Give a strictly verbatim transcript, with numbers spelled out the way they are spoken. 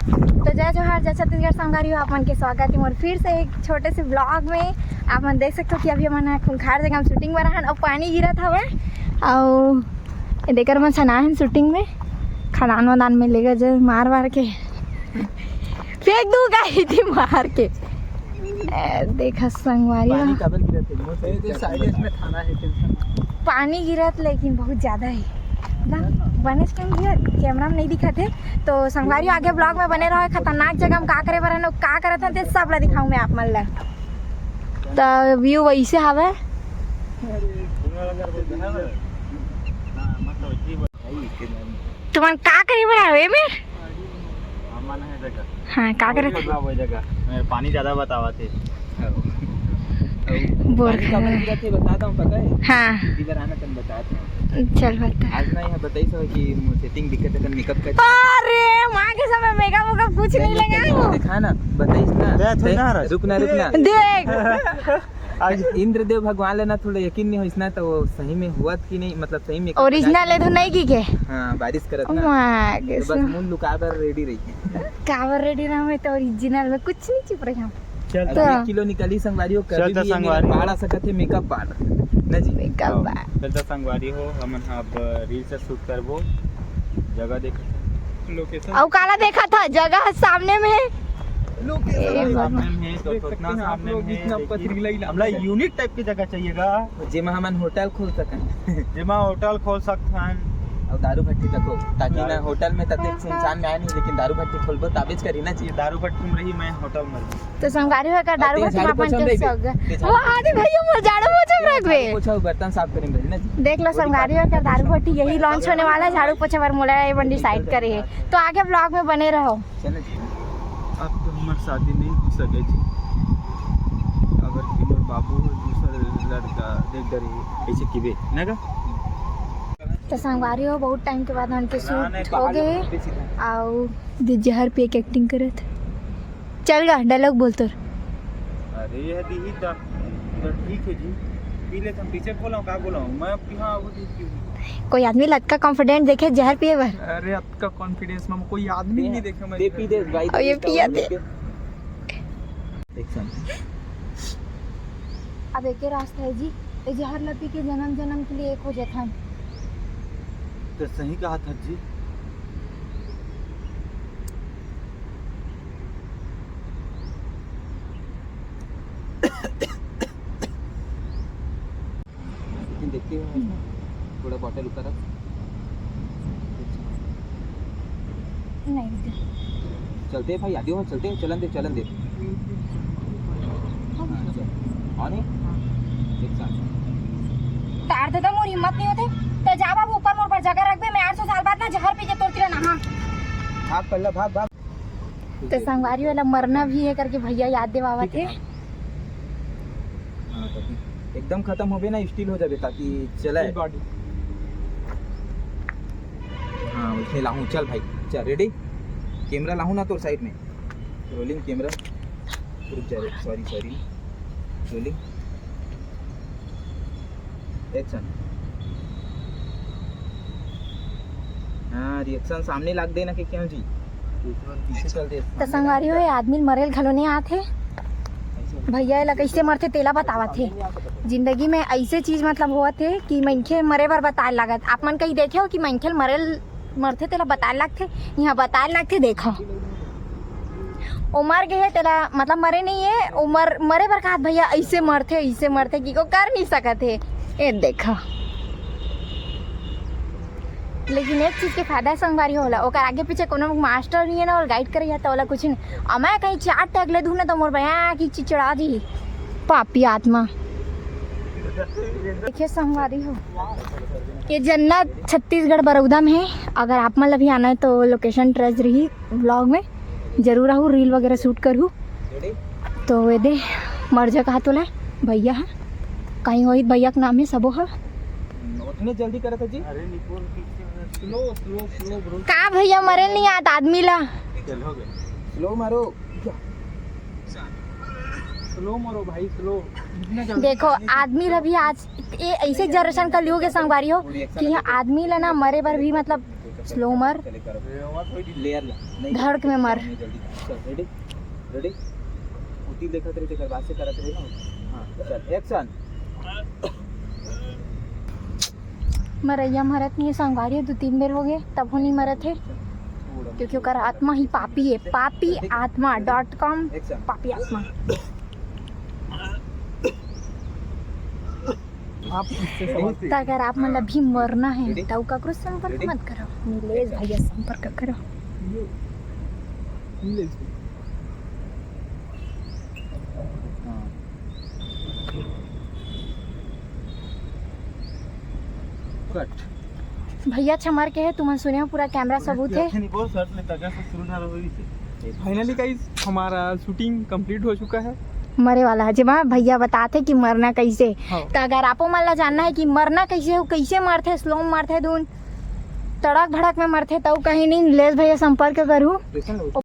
तो जय जोहार, जय छत्तीसगढ़ संगवारी हो, आप मन के स्वागत है मोर फिर से एक छोटे से ब्लॉग में। आप मन देख सकते हो कि अभी हमन ह खूंखार जगह में शूटिंग बर हन और पानी गिरत हवे और देकर मन सना है शूटिंग में, खदान वदान में लेगा जे मार मार के फेंक दूंगा इतनी मार के। ए, देखा संगवारी हो। पानी काबर गिरत है? मोर ए, तो साइलेंस में थाना है, टेंशन। पानी गिरत लेकिन बहुत ज्यादा है ना, बने से कम गिरत, कैमरा में नहीं दिखत है। तो संगवारी हो, आगे ब्लॉग में बने रहो। खतरनाक जगह में का करे बर हन, का करत हन, ते सब ला दिखाऊं मैं आप मन ला। तो व्यू वैसे हवे। तुमन का करे बर आवे में? हमन है जगह। हाँ, का करत? वो जगह, वो जगह। मैं पानी ज्यादा बतावा थे। बोल। पानी काबर गिरत हे, बता दो, पता है? हाँ। इधर आना, तन बता दो। चल बता। आज ना यहाँ बताई सब कि सेटिंग दिक्कत है, तन मेकअप कर। अरे, माँ के समय मेकअप वेकअप कुछ नहीं लगा वो। दिखा ना, बताइस ना। दे, थोड़ी ना दे, रस। रुक ना, रुक ना। देख। आज इंद्रदेव भगवान लेना थोड़ा यकीन नहीं होइस ना, तो वो सही में हुआ कि नहीं, मतलब सही में ओरिजिनल है तो नहीं की के? हाँ, बारिश करत ना। माँ के तो बस सो। मुंह लुका बर रेडी रही। काबर रेडी रहा मैं तो ओरिजिनल में कुछ नहीं छुप रही हूँ। चल अब तो। एक किलो निकली संगवारी हो, कभी चल तो भी ये मेरा संगवारी हो। बाढ़ आ सकत है, मेकअप बाढ़। ना जी। मेकअप बाढ़। चल तो संगवारी हो, हमन ह अब रील से शूट करबो। जगह देख, लोकेशन। अउ काला देखा था, जगह सामने में है। लोकेशन ए, सामने में है, तो देख सकते उतना हैं आप सामने लोग, में है, इतना लेकिन पथरीला इलाका हमला है। यूनिक टाइप की जगह चाहिएगा। जेमा हमन होटल खोल सकन। जेमा होटल खोल सकथन। अउ दारू भट्टी तको, ताकि ना दारू होटल में तते सुनसान में आए नहीं, लेकिन दारू भट्टी खोलबो, ताबेज करी ना जी। दारू भट्टी में रही, मैं होटल में रही। तो संगवारी हो, एकर दारू अते भट्टी झाड़ू में अपन पोछा के में सग-, वो आदि भैया, मोर झाड़ू पोछा में रखबे। झाड़ू पोछा, बर्तन साफ करे में रही ना जी। देख लो संगवारी हो, एकर दारू भट्टी यही लॉन्च होने वाला है, झाड़ू पोछा बर मोला ये मन डिसाइड करे है। तो आगे ब्लॉग में बने रहो। चलो जी। अब तो हमर शादी नहीं हो सके जी, अगर कि मोर बाबू ह दूसर लड़का देख डरे। ऐसे किबे ना का? तो संगवारी हो, बहुत टाइम के बाद हमन के शूट हो गए। आओ, दे जहर पिए के एक्टिंग करत। चल गा, डायलॉग बोल तोर। अरे, ये दीही ता, तो ठीक है जी, पी लेता हूँ। पीछे बोला हूँ, का बोला हूँ मैं? अब कहाँ वो दे पीऊँ? कोई आदमी लतका कॉन्फिडेंट देखे जहर पिए बर? अरे, अतका कॉन्फिडेंस में कोई आदमी नहीं देखे मैं। दे पी दे भाई, और ये पिया दे। एक साथ। अब एके रास्ता है जी, ए जहर ला पी के जन्म जन्म के लिए एक हो जाथन। तो सही कहा था जी। लेकिन देखते हैं, थोड़ा बॉटल ऊपर रख। नहीं, चलते हैं भाई, आगे हो, चलते हैं, चलन दे, चलन दे। हाँ, चल। और नहीं? एक साथ। तार दे तो मोर हिम्मत नहीं होते। तो जा बाबू, ऊपर मोर पर जगह रखबे, मैं आठ सौ साल बाद ना जहर पी के तोर तिरा नहा। भाग पल्ला, भाग, भाग। तो संगवारी वाला मरना भी है करके भैया याद देवावत है। हाँ, तो एकदम खत्म होबे ना, स्टिल हो जाबे, ताकि चले। बॉडी। हाँ, उसने लाहूँ, चल भाई, चल, रेडी? कैमरा लाहूँ ना तोर साइड में, रोलिंग कैमरा। रुक जा रे, सॉरी, सॉरी, रोलिंग, एक्शन। हाँ, रिएक्शन सामने लाग देना कि क्यों जी? पीछे चल दे। तो संगवारी हो, ये आदमी मरेल घलो नहीं आथे। भैया एला कैसे मरथे तेला बतावत हे। जिंदगी में ऐसे चीज मतलब होवत हे कि मनखे मरे बर बताए लागत। आप मन कहीं देखे हो कि मनखे मरेल मरथे तेला बताए लागथे? यहाँ बताए लागथे, देखो। ओ मर गए हे तेला, मतलब मरे नहीं है, ओ मर, मरे बर कहा भैया ऐसे मरथे, ऐसे मरथे कि को कर नहीं सकत हे। ए देखो, लेकिन एक चीज के फायदा संगवारी होला, ओकर आगे पीछे कोनो मास्टर नहीं है ना, और गाइड करे जाता होला कुछ नहीं। और मैं कहीं चार टैग ले दूँ ना तो मोर बया की चिचड़ा दी पापी आत्मा। देखिए संगवारी हो, ये जन्नत छत्तीसगढ़ बरौदा में है। अगर आप मन ला भी आना है तो लोकेशन ट्रेस रही ब्लॉग में, जरूर आहू, रील वगैरह शूट करू। तो ये दे मर जा कहा तोला भैया है, कहीं वही भैया के नाम है सबो है। उतने जल्दी करत है जी। अरे निपुण पीछे में। Slow, slow, slow bro. का भैया मरे नहीं आत आदमी ला? चल हो गया। स्लो मारो। स्लो मारो भाई, स्लो। जितना जल्दी देखो, आदमी ला भी आज ये ऐसे जनरेशन का लियो के संगवारी हो कि यहाँ आदमी ला ना मरे बर भी मतलब स्लो मर। चले कर। लेयर ला। नहीं, धड़क में मर। जल्दी। चल, रेडी? रेडी? उती देखत रहे, तेकर बाद से करत रहे ना। हाँ, चल, एक्शन। मरैया मरत नहीं है, संगवारी दो तीन बेर हो गए, तब हो नहीं मरत है, क्योंकि ओकर आत्मा ही पापी है। पापी आत्मा डॉट कॉम। एक्शन। पापी आत्मा। आप इससे समझते त अगर आप मन ला भी मरना है, त ककरो संपर्क मत करो, नीलेश भैया संपर्क करो। मिले इसको। कट। भैया छमर के है, तुमन सुने हो, पूरा कैमरा सबूत है। नहीं, बहुत शर्ट लेता, कैसे शुरू ना रहो इसे। फाइनली गाइस, हमारा शूटिंग कंप्लीट हो चुका है। मरे वाला है जेमा भैया बताते कि मरना कैसे। हाँ। त अगर आपो मन ला जानना है कि मरना कैसे हो, कैसे मरथे, स्लो में मरथे दून, तड़क भड़क में मरथे, तब कहीं नहीं, नीलेश भैया संपर्क करू। कैसन हो? वो